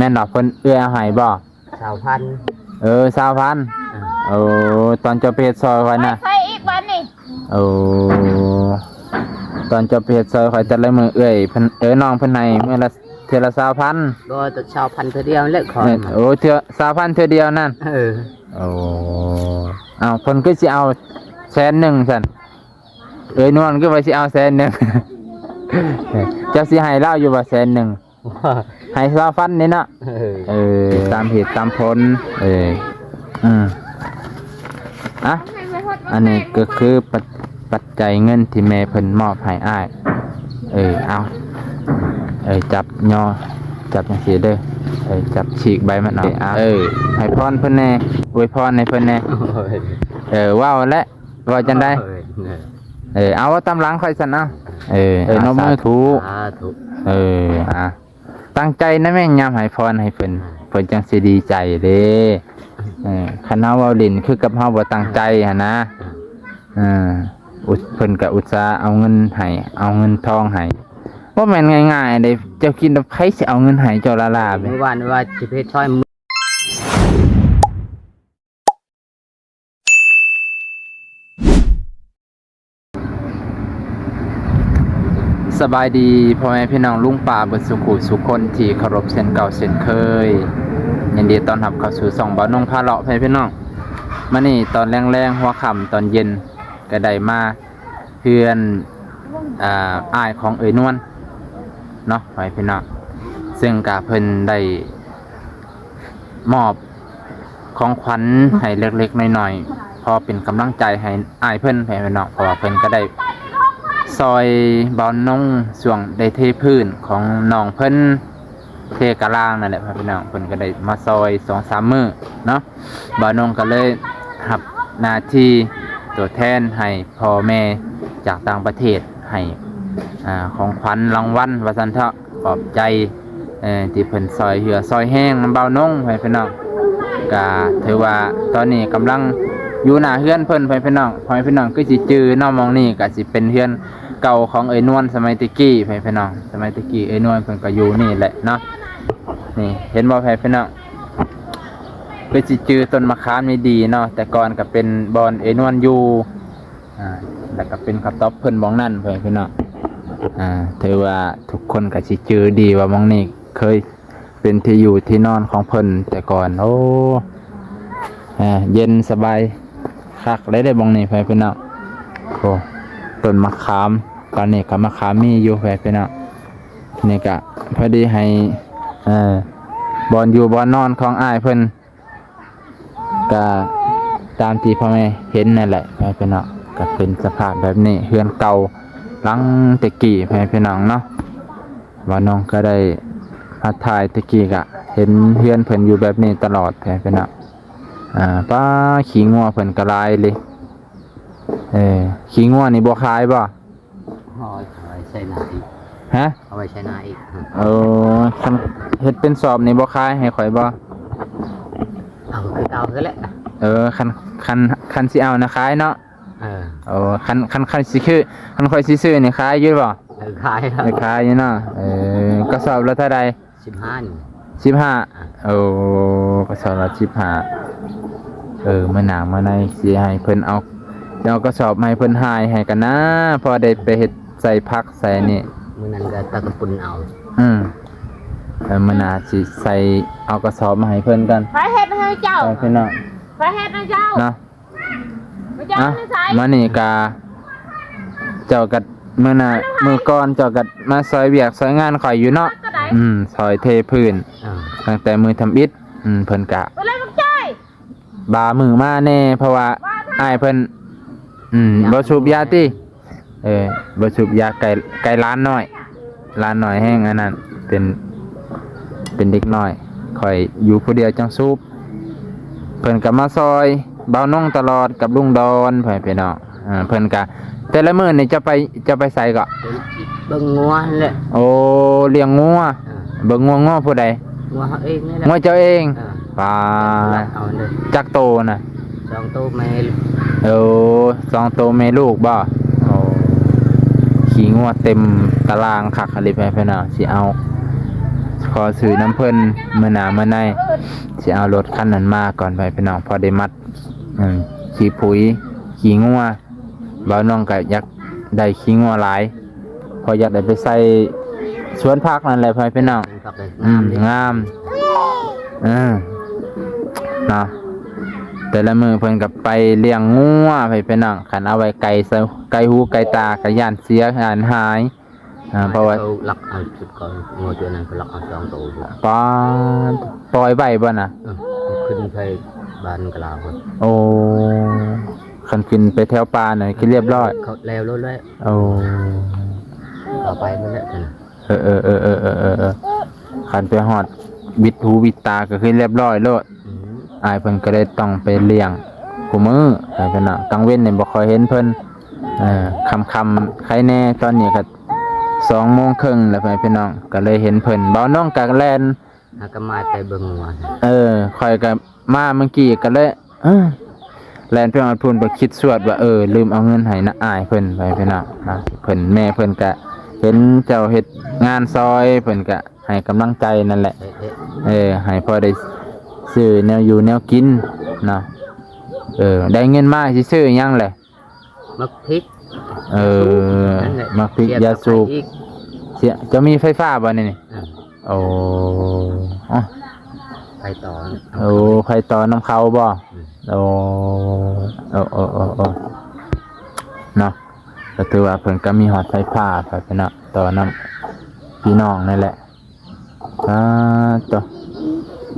ແມ່ນບໍ່? ເພິ່ນ ເອື້ອຍເອົາໃຫ້ບໍ່? ຊາວພັນ. ເອີ ຊາວພັນ. ເອີ ໂອ້ ຕອນເຈົ້າໄປເຮັດຊ່ອຍຂ້ອຍນະ. ໃສ່ອີກບາດນີ້. ໂອ້ ຕອນເຈົ້າໄປເຮັດຊ່ອຍຂ້ອຍແຕ່ລະມື້ ເອື້ອຍເພິ່ນ ເອີ ນ້ອງເພິ່ນໃຫ້ມື້ລະ ເທື່ອລະຊາວພັນ. ບໍ່ ແຕ່ຊາວພັນເທື່ອດຽວແຫຼະຂ້ອຍ. ເອີ ໂອ້ ເທື່ອ ຊາວພັນເທື່ອດຽວນັ້ນ. ເອີ ໂອ້ ເອົ້າ ເພິ່ນຄືຊິເອົາແສນໜຶ່ງຊັ້ນ? ເອີຍ ນວນຄືວ່າຊິເອົາແສນໜຶ່ງ. ເຈົ້າຊິໃຫ້ລາວຢູ່ບໍ່ແສນໜຶ່ງ? ໃຫ້ຊາວພັນນີ້ເນາະ. ເອີ ເອີ ຕາມເຫດຕາມຜົນ. ເອີ ອືມ ອ່ະ ອັນນີ້ກໍຄືປັດ ປັດໄຈເງິນທີ່ແມ່ເພິ່ນມອບໃຫ້ອ້າຍ. ເອີ ເອົາ ເອີ ຈັບຍໍ ຈັບຈັ່ງຊີ້ເດີ. ເອີ ຈັບສີກໃບມັນເອົາ. ເອີ ໃຫ້ພອນເພິ່ນແດ່ ອວຍພອນໃຫ້ເພິ່ນແດ່. ໂອ້ຍ ເອີ ເວົ້າແຫຼະ ເວົ້າຈັ່ງໃດ? ໂອ້ຍ ເອີ ເອົາ ເວົ້າຕາມຫຼັງຂ້ອຍຊັ້ນເອົາ. ເອີ ເອີ ເອົາ ນົບມື ສາທຸ ທຸ ສາທຸ. ເອີ ອ່ະ ຕັ້ງໃຈນະແມ່ ຍາມໃຫ້ພອນໃຫ້ເພິ່ນ ອ່າ ເພິ່ນຈັ່ງຊິດີໃຈເດ້. ເອີ ຄັນເຮົາເວົ້າຫຼິ້ນຄືກັບເຮົາບໍ່ຕັ້ງໃຈຫັ້ນນະ. ອ່າ ເອີ ອຸດ ເພິ່ນກໍອຸດສາເອົາເງິນໃຫ້ ເອົາເງິນທອງໃຫ້ ບໍ່ແມ່ນງ່າຍໆເດ້. ເຈົ້າຄິດວ່າໃຜຊິເອົາເງິນໃຫ້ເຈົ້າລ້າໆແບບ ມື້ວານວ່າຊິໄປເຮັດຊ່ອຍ ສະບາຍດີພໍ່ແມ່ພີ່ນ້ອງລຸງປ້າເບິດສູ່ຄູ່ສູ່ຄົນທີ່ເຄົາລົບເຊັ່ນເກົ່າເຊັ່ນເຄີຍ. ຍິນດີຕ້ອນຮັບເຂົ້າສູ່ຊ່ອງບ່າວນົງພາເລາະ ພໍ່ແມ່ພີ່ນ້ອງ. ມື້ນີ້ຕອນແລງໆ ຫົວຄ່ຳຕອນເຢັນ ກໍໄດ້ມາເຮືອນ ອ່າ ອ້າຍຂອງເອື້ອຍນວນເນາະ ພໍ່ແມ່ພີ່ນ້ອງ, ເຊິ່ງກະເພິ່ນໄດ້ມອບ ຂອງຂວັນໃຫ້ເລັກໆນ້ອຍໆ ພໍເປັນກຳລັງໃຈໃຫ້ອ້າຍເພິ່ນ ໃຫ້ເນາະ, ເພາະວ່າເພິ່ນກໍໄດ້ຊ່ອຍບ່າວນົງຊ່ວງໄດ້ເທພື້ນຂອງນ້ອງເພິ່ນ ເທກະລາງນັ້ນແຫຼະ ພີ່ນ້ອງ, ເພິ່ນກໍໄດ້ມາຊ່ອຍສອງສາມມື້ເນາະ. ບ່າວນົງກໍເລີຍຮັບໜ້າທີ່ຕົວແທນໃຫ້ ພໍ່ແມ່ຈາກຕ່າງປະເທດໃຫ້ ອ່າ ຂອງຂວັນລາງວັນວ່າຊັ້ນເຖາະ ຂອບໃຈ ເອີ ທີ່ເພິ່ນຊ່ອຍເຫຼືອຊ່ອຍແຮງນຳບ່າວນົງ ໃຫ້ພີ່ນ້ອງ. ກະຖືວ່າຕອນນີ້ກຳລັງຢູ່ໜ້າເຮືອນເພິ່ນ ໃຫ້ພີ່ນ້ອງ, ໃຫ້ພີ່ນ້ອງຄືຊິຈື່ເນາະ, ໝ່ອງນີ້ກະຊິເປັນເຮືອນເກົ່າຂອງເອື້ອຍນວນສະໄໝແຕ່ກີ້ ໃຫ້ພີ່ນ້ອງ. ສະໄໝແຕ່ກີ້ເອື້ອຍນວນເພິ່ນກະຢູ່ນີ້ແຫຼະເນາະ. ນີ້ເຫັນບໍ່ ໃຫ້ພີ່ນ້ອງ? ຄືຊິຈື່ຕົ້ນມະຂາມນີ້ດີເນາະ, ແຕ່ກ່ອນກໍເປັນບ່ອນເອື້ອຍນວນຢູ່ ອ່າ ແລ້ວກໍເປັນກະຕ໊ອບເພິ່ນໝ່ອງນັ້ນ ເພື່ອນພີ່ນ້ອງ. ອ່າ ຖືວ່າທຸກຄົນກໍຊິຈື່ດີວ່າໝ່ອງນີ້ເຄີຍເປັນທີ່ຢູ່ທີ່ນອນຂອງເພິ່ນແຕ່ກ່ອນ. ໂອ້ ເຢັນສະບາຍຄັກເລີຍເດ້ໝ່ອງນີ້ ເພື່ອນພີ່ນ້ອງ. ໂອ້ ຕົ້ນມະຂາມ ຕອນນີ້ກໍມະຂາມມີຢູ່ ເພື່ອນພີ່ນ້ອງ. ນີ້ກະພໍດີໃຫ້ ເອີ ບ່ອນຢູ່ບ່ອນນອນຂອງອ້າຍເພິ່ນ ກະຕາມທີ່ພໍ່ແມ່ເຫັນນັ້ນແຫຼະ ເພື່ອນພີ່ນ້ອງ, ກະເປັນສະພາບແບບນີ້. ເຮືອນເກົ່າຫຼັງແຕ່ກີ້ ເພື່ອນພີ່ນ້ອງເນາະ. ບ່າວນົງກໍໄດ້ມາຖ່າຍແຕ່ກີ້ ກະເຫັນເຮືອນເພິ່ນຢູ່ແບບນີ້ຕະຫຼອດ ເພື່ອນພີ່ນ້ອງ. ອ່າ ປ້າ ຂີ້ງົວເພິ່ນກໍຫຼາຍເລີຍ. ເອີ ຂີ້ງົວນີ້ບໍ່ຂາຍບໍ່? ເອົາໄວ້ໃສ່ນາອີກ. ຮະ? ເອົາໄວ້ໃສ່ນາອີກ. ເອີ ຄັນເຮັດເປັນສອບນີ້ບໍ່ຂາຍໃຫ້ຂ້ອຍບໍ່? ເອົາຄືເກົ່າຫັ້ນແຫຼະ. ເອີ ຄັນ ຄັນ ຄັນຊິເອົານະຂາຍເນາະ. ເອີ ໂອ້ ຄັນ ຄັນ ຄັນຊິຄື ຄັນຂ້ອຍຊິຊື້ນີ້ຂາຍຢູ່ບໍ່? ເອີ ຂາຍ ເອີ ຂາຍຢູ່ເນາະ. ເອີ ກະສອບລະເທົ່າໃດ? ສິບຫ້ານີ້. ສິບຫ້າ. ອ່ະ ໂອ້ ກະສອບລະສິບຫ້າ. ເອີ ມື້ໜ້າມື້ໃນຊິໃຫ້ເພິ່ນເອົາ ຊິເອົາກະສອບມາໃຫ້ເພິ່ນຫາຍໃຫ້ກັນນາ, ພໍໄດ້ໄປເຮັດໃສ່ຜັກໃສ່ນີ້. ມື້ນັ້ນກໍຕາກະປຸນເອົາ. ອືມ ເອີ ມື້ໜ້າຊິໃສ່ເອົາກະສອບມາໃຫ້ເພິ່ນກັນ. ໃຜເຮັດໃຫ້ເຈົ້າ? ໃຫ້ພີ່ນ້ອງ. ໃຜເຮັດໃຫ້ເຈົ້າ? ເນາະ. ມານີ້ກະເຈົ້າກະ ມື້ໜ້າ ມື້ກ່ອນເຈົ້າກະມາຊ່ອຍວຽກຊ່ອຍງານຂ້ອຍຢູ່ເນາະ. ອືມ ຊ່ອຍເທພື້ນ ອ່າ ຕັ້ງແຕ່ມື້ທຳອິດ. ອືມ ເພິ່ນກະບາມື້ມາແດ່ ເພາະວ່າອ້າຍເພິ່ນ ອືມ ບໍ່ສູບຢາຕິ. ເອີ ບໍ່ສູບຢາ ໄກ່ ໄກ່ຫຼານນ້ອຍ ຫຼານນ້ອຍແຮງອັນນັ້ນ ເປັນ ເປັນເດັກນ້ອຍ. ຂ້ອຍຢູ່ຜູ້ດຽວຈັ່ງສູບ. ເພິ່ນກໍມາຊ່ອຍບ່າວນົງຕະຫຼອດກັບລຸງດອນ ພໍ່ແມ່ພີ່ນ້ອງ. ເອີ ເພິ່ນກໍ ແຕ່ລະມື້ນີ້ເຈົ້າໄປ ເຈົ້າໄປໃສເກາະ? ເບິ່ງງົວຫັ້ນແຫຼະ. ໂອ້ ລ້ຽງງົວ. ອ່າ ເບິ່ງງົວ. ງົວຜູ້ໃດ? ງົວເຮົາເອງນີ້ແຫຼະ. ງົວເຈົ້າເອງ? ອ່າ ປາ ເອົາເລີຍ. ຈັກໂຕນະ? ສອງໂຕແມ່ລູກ. ໂອ້ ສອງໂຕແມ່ລູກບໍ່? ໂອ້ ຂີ້ງົວເຕັມຕະລ່າງຄັກອີ່ຫຼີ ພໍ່ແມ່ພີ່ນ້ອງ. ຊິເອົາ ຂໍຊື້ນຳເພິ່ນ ມື້ໜ້າມື້ໃນຊິເອົາລົດຄັນນັ້ນມາກ່ອນ ໄປພີ່ນ້ອງ ພໍໄດ້ມັດ ອືມ ຂີ້ຜຸຍ ຂີ້ງົວ. ບ່າວນ້ອງກໍຢາກໄດ້ຂີ້ງົວຫຼາຍ ເພາະຢາກໄດ້ໄປໃສ່ສວນຜັກນັ້ນແຫຼະ ພໍ່ແມ່ພີ່ນ້ອງ. ອືມ ງາມ ເອີ ເນາະ ແຕ່ລະມື້ເພິ່ນກໍໄປລ້ຽງງົວ ພໍ່ແມ່ພີ່ນ້ອງ. ຄັນເອົາໄວ້ໃກ້ ໃກ້ຫູໃກ້ຕາກໍຢ້ານເສຍ ຢ້ານຫາຍ. ອ່າ ເພາະວ່າ ເຂົາລັກເອົາຈຸດກ່ອນ ງົວຕົວນັ້ນເຂົາລັກເອົາສອງໂຕຢູ່. ປາດ ປ່ອຍໄວ້ບໍ່ນະ? ເອີ ຂຶ້ນໄປບ້ານກະລາພຸ້ນ. ໂອ້ ຄັນຂຶ້ນໄປແຖວປ່ານະຄືລຽບຮ້ອຍ ເຂົາແລ້ວໂລດແລ້ວ. ໂອ້ ເຂົາໄປໝົດແລ້ວຊັ້ນ. ເອີໆໆໆໆໆ ຄັນໄປຮອດ ບິດຫູບິດຕາກໍຄືລຽບຮ້ອຍໂລດ. ອືມ ອ້າຍເພິ່ນກໍເລີຍຕ້ອງໄປລ້ຽງຄູ່ມື້ ພໍ່ແມ່ພີ່ນ້ອງ. ກາງເວັນນີ້ບໍ່ຄ່ອຍເຫັນເພິ່ນ ເອີ ຄ່ຳໆ ໃຄແດ່. ຕອນນີ້ກໍສອງໂມງເຄິ່ງແລ້ວ ພໍ່ແມ່ພີ່ນ້ອງ ກໍເລີຍເຫັນເພິ່ນ. ບ່າວນ້ອງກໍແລ່ນ ຫາກໍມາແຕ່ເບິ່ງວ່າ ເອີ ຂ້ອຍກໍມາເມື່ອກີ້ກໍເລີຍ ເອີ ແລ່ນໄປຮອດພຸ້ນ ໄປຄິດຊວດວ່າ ເອີ ລືມເອົາເງິນໃຫ້ນະ ອ້າຍເພິ່ນ ພໍ່ແມ່ພີ່ນ້ອງເນາະ. ເພິ່ນ ແມ່ເພິ່ນກະເຫັນເຈົ້າເຮັດງານຊ່ອຍ ເພິ່ນກະໃຫ້ກຳລັງໃຈນັ້ນແຫຼະ. ເອີ ໃຫ້ພໍໄດ້ຊື້ແນວຢູ່ແນວກິນເນາະ. ເອີ ໄດ້ເງິນມາຊິຊື້ຫຍັງແຫຼະ? ໝາກພິກ ເອີ ໝາກພິກ ຢາສູບ. ເຈົ້າມີໄຟຟ້າບໍ່ນີ້? ໂອ້ ໄຟຕໍ່ ໂອ້ ໄຟຕໍ່ນຳເຂົາບໍ່? ໂອ້ ເນາະ ກໍຖືວ່າເພິ່ນກໍມີຮອດໄຟຟ້າ ພໍ່ແມ່ພີ່ນ້ອງ ຕໍ່ນຳພີ່ນ້ອງນັ້ນແຫຼະ. ອາ ໂຕ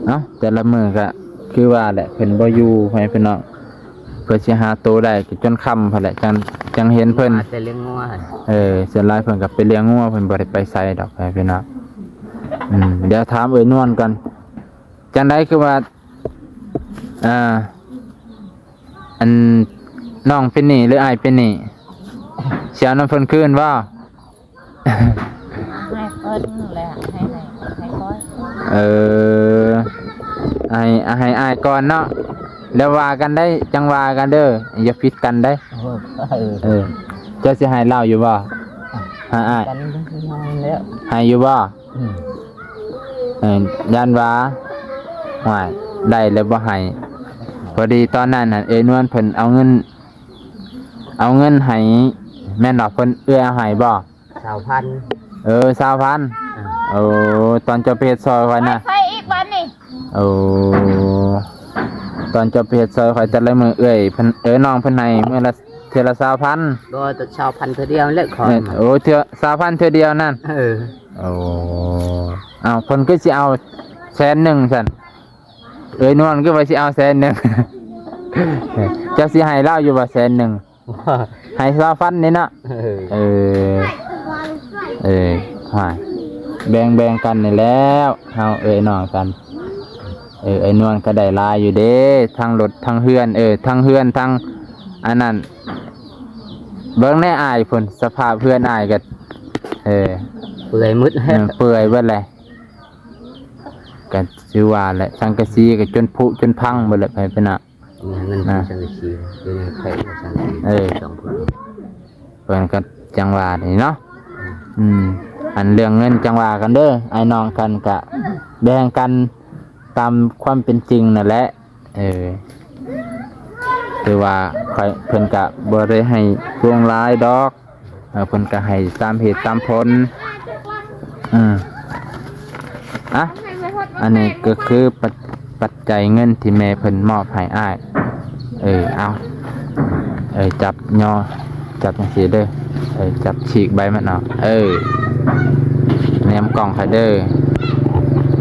ເອົ້າ ແຕ່ລະມື້ກໍຄືວ່າແຫຼະ ເພິ່ນບໍ່ຢູ່ ພໍ່ແມ່ພີ່ນ້ອງ. ເພື່ອຊິຫາໂຕໄດ້ກໍຈົນຄ່ຳພຸ້ນແຫຼະ ຈັ່ງ ຈັ່ງເຫັນເພິ່ນ ແຕ່ລ້ຽງງົວ. ເອີ ສ່ວນຫຼາຍເພິ່ນກໍໄປລ້ຽງງົວ ເພິ່ນບໍ່ໄດ້ໄປໃສດອກ ພໍ່ແມ່ພີ່ນ້ອງ. ອືມ ດຽວຖາມເອື້ອຍນວນກ່ອນ ຈັ່ງໃດຄືວ່າ ອ່າ ອັນ ນ້ອງເປັນໜີ້ ຫຼື ອ້າຍເປັນໜີ້? ຊິເອົານຳເພິ່ນຄືນບໍ່? ໃຫ້ເພິ່ນແຫຼະ ໃຫ້ ໃຫ້ ໃຫ້ຂ້ອຍ. ເອີ ໃຫ້ ໃຫ້ອ້າຍກ່ອນເນາະ ແລ້ວວ່າກັນໄດ້ ຈັ່ງວ່າກັນເດີ ຢ່າຜິດກັນໄດ໋. ເອີ ເອີ ເຈົ້າຊິໃຫ້ລາວຢູ່ບໍ່? ໃຫ້ອ້າຍ ກັນແລ້ວ ໃຫ້ຢູ່ບໍ່? ອືມ ເອີ ຢ້ານວ່າ ຫ້ວຍ ໄດ້ແລ້ວບໍ່ໃຫ້. ພໍດີຕອນນັ້ນຫັ້ນ ເອື້ອຍນວນເພິ່ນເອົາເງິນ ເອົາເງິນໃຫ້ ແມ່ນບໍ່? ເພິ່ນ ເອື້ອຍເອົາໃຫ້ບໍ່? ຊາວພັນ. ເອີ ຊາວພັນ. ເອີ ໂອ້ ຕອນເຈົ້າໄປເຮັດຊ່ອຍຂ້ອຍນະ ໃສ່ອີກບາດນີ້. ໂອ້ ຕອນເຈົ້າໄປເຮັດຊ່ອຍຂ້ອຍແຕ່ລະມື້ ເອື້ອຍເພິ່ນ ເອີ ນ້ອງເພິ່ນໃຫ້ມື້ລະ ເທື່ອລະຊາວພັນ. ບໍ່ ຊາວພັນເທື່ອດຽວແຫຼະຂ້ອຍ. ເອີ ໂອ້ ເທື່ອ ຊາວພັນເທື່ອດຽວນັ້ນ. ເອີ ໂອ້ ເອົ້າ ເພິ່ນຄືຊິເອົາແສນໜຶ່ງຊັ້ນ? ເອື້ອຍນວນຄືວ່າຊິເອົາແສນໜຶ່ງ. ເຈົ້າຊິໃຫ້ລາວຢູ່ບໍ່ແສນໜຶ່ງ? ໃຫ້ຊາວພັນນີ້ເນາະ. ເອີ ເອີ ເອີ ຫ້ວຍ ແບ່ງໆກັນນີ້ແຫຼ້ວ ເຮົາເອື້ອຍນ້ອງກັນ. ເອີ ເອື້ອຍນວນກໍໄດ້ຫຼາຍຢູ່ເດ້ ທັງລົດທັງເຮືອນ ເອີ ທັງເຮືອນທັງອັນນັ້ນ. ເບິ່ງແດ່ອ້າຍພຸ້ນ ສະພາບເຮືອນອ້າຍກໍ ເອີ ເປື່ອຍໝົດແລ້ວ ເປື່ອຍເບິດແລ້ວ. ກໍຄືວ່າແຫຼະ ສັງກະສີກໍຈົນຜຸຈົນພັງເບິດແລ້ວ ໄປເປັນນະ. ມີເງິນ ອ່າ ສັງກະສີ ຢູ່ໃນໄຂ່ສັງກະສີ ເອີ ສອງຄົນ ເພິ່ນກໍຈັ່ງວ່ານີ້ເນາະ. ອືມ ອັນເລື່ອງເງິນຈັ່ງວ່າກັນເດີ ອ້າຍນ້ອງກັນກະແບ່ງກັນຕາມຄວາມເປັນຈິງນັ້ນແຫຼະ. ເອີ ຄືວ່າຂ້ອຍ ເພິ່ນກະບໍ່ໄດ້ໃຫ້ຫຼວງຫຼາຍດອກ. ເອີ ເພິ່ນກໍໃຫ້ຕາມເຫດຕາມຜົນ. ອືມ ອ່ະ ອັນນີ້ກໍຄືປັດ ປັດໄຈເງິນທີ່ແມ່ເພິ່ນມອບໃຫ້ອ້າຍ. ເອີ ເອົາ ເອີ ຈັບຍໍ ຈັບຈັ່ງຊີ້ເດີ. ເອີ ຈັບສີກໃບມັນອອກ. ເອີ ແນມກ້ອງຂ້ອຍເດີ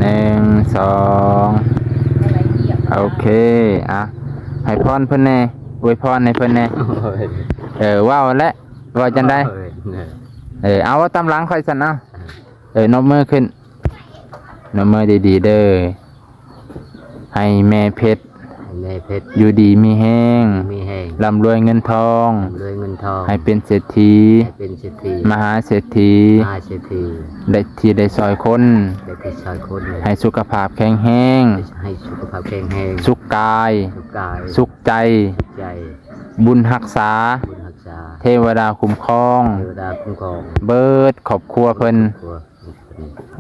ໜຶ່ງ ສອງ ໂອເຄ. ອ່ະ ໃຫ້ພອນເພິ່ນແດ່ ອວຍພອນໃຫ້ເພິ່ນແດ່. ໂອ້ຍ ເອີ ເວົ້າແຫຼະ ວ່າຈັ່ງໃດ? ເອີ ເອີ ເອົາ ເອົາຕາມຫຼັງຂ້ອຍຊັ້ນ ເອົາ. ເອີ ເອີ ນົບມືຂຶ້ນ ນົບມືດີໆເດີ. ໃຫ້ແມ່ເພັດ ໃຫ້ແມ່ເພັດ ຢູ່ດີມີແຮງ ມີແຮງ ລ່ຳລວຍເງິນທອງ ລ່ຳລວຍເງິນທອງ ໃຫ້ເປັນເສດຖີ ໃຫ້ເປັນເສດຖີ ມະຫາເສດຖີ ມະຫາເສດຖີ ໄດ້ ທີ່ໄດ້ຊ່ອຍຄົນ ໄດ້ທີ່ຊ່ອຍຄົນ ໃຫ້ສຸຂະພາບແຂງແຮງ ໃຫ້ ໃຫ້ສຸຂະພາບແຂງແຮງ ສຸກກາຍ ສຸກກາຍ ສຸກໃຈ ໃຈ ບຸນຮັກສາ ບຸນຮັກສາ ເທວະດາຄຸ້ມຄອງ ເທວະດາຄຸ້ມຄອງ ເບິດຄອບຄົວເພິ່ນ ຄອບຄົວ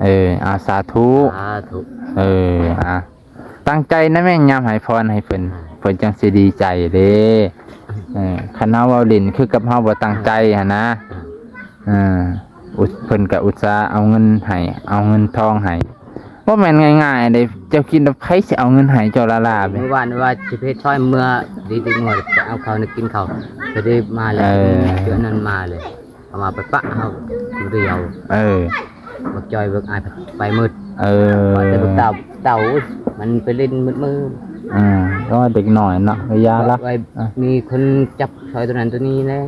ເອີ ອາ ສາທຸ ສາທຸ ເອີ ອາ ຕັ້ງໃຈນະແມ່ ຍາມໃຫ້ພອນໃຫ້ເພິ່ນ ອ່າ ເພິ່ນຈັ່ງຊິດີໃຈເດ້. ເອີ ຄັນເຮົາເວົ້າຫຼິ້ນຄືກັບເຮົາບໍ່ຕັ້ງໃຈຫັ້ນນະ. ອ່າ ເອີ ອຸດ ເພິ່ນກໍອຸດສາເອົາເງິນໃຫ້ ເອົາເງິນທອງໃຫ້ ບໍ່ແມ່ນງ່າຍໆເດ້. ເຈົ້າຄິດວ່າໃຜຊິເອົາເງິນໃຫ້ເຈົ້າລ້າໆ ເມື່ອວານວ່າຊິເຮັດຊ່ອຍ ເມື່ອດີໆ ເມື່ອໄປເອົາເຂົ້າໃຫ້ກິນເຂົ້າ ກໍໄດ້ມາແລ້ວ. ເອີ ເດືອນນັ້ນມາເລີຍ ເອົາມາໄປປະເຮົາຜູ້ດຽວ. ເອີ ບັກຈອຍບັກອາຍໄປໝົດ. ເອີ ວ່າແຕ່ບັກເຕົ່າ ເຕົ່າ ໂອ້ຍ ມັນໄປຫຼິ້ນໝົດມື້. ອືມ ກໍເດັກນ້ອຍເນາະ ກໍຢ່າລະ ວ່າ ອ່ະ ມີຄົນຈັບຊ່ອຍຕົວນັ້ນຕົວນີ້ແດ່.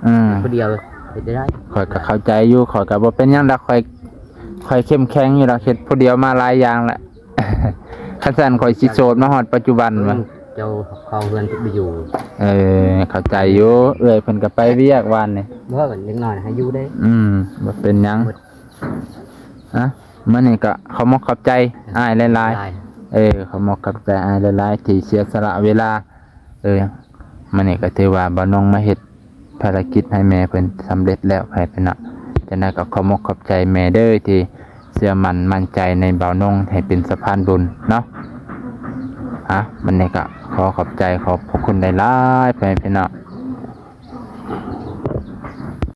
ອືມ ຜູ້ດຽວເຮັດໄດ້. ຂ້ອຍກໍເຂົ້າໃຈຢູ່ ຂ້ອຍກໍບໍ່ເປັນຫຍັງດອກ ຂ້ອຍ ຂ້ອຍເຂັ້ມແຂງຢູ່ດອກ ເຮັດຜູ້ດຽວມາຫຼາຍຢ່າງແລ້ວ. ຄັນຊັ້ນຂ້ອຍຊິໂສດມາຮອດປັດຈຸບັນ. ເອີ ວ່າ ເຈົ້າຂອງເຮືອນໄປຢູ່. ເອີ ເຂົ້າໃຈຢູ່ ເອື້ອຍເພິ່ນກໍໄປວຽກວານນີ້. ບໍ່ ເດັກນ້ອຍໃຫ້ຢູ່ໄດ້. ອືມ ບໍ່ເປັນຫຍັງ. ອະ ມື້ນີ້ກໍຂໍຂອບໃຈອ້າຍຫຼາຍໆ. ເອີ ຂໍຂອບໃຈອ້າຍຫຼາຍໆ ທີ່ເສຍສະຫຼະເວລາ. ເອີ ມື້ນີ້ກໍຖືວ່າບ່າວນົງມາເຮັດພາລະກິດໃຫ້ແມ່ເພິ່ນສຳເລັດແລ້ວ ໃຫ້ເພິ່ນນະ. ຈັ່ງໃດກໍຂໍຂອບໃຈແມ່ເດີ ທີ່ເຊື່ອໝັ້ນໝັ້ນໃຈໃນບ່າວນົງໃຫ້ເປັນສະພານບຸນເນາະ. ອະ ມື້ນີ້ກໍຂໍຂອບໃຈ ຂອບພະຄຸນຫຼາຍໆ ພໍ່ແມ່ພີ່ນ້ອງ.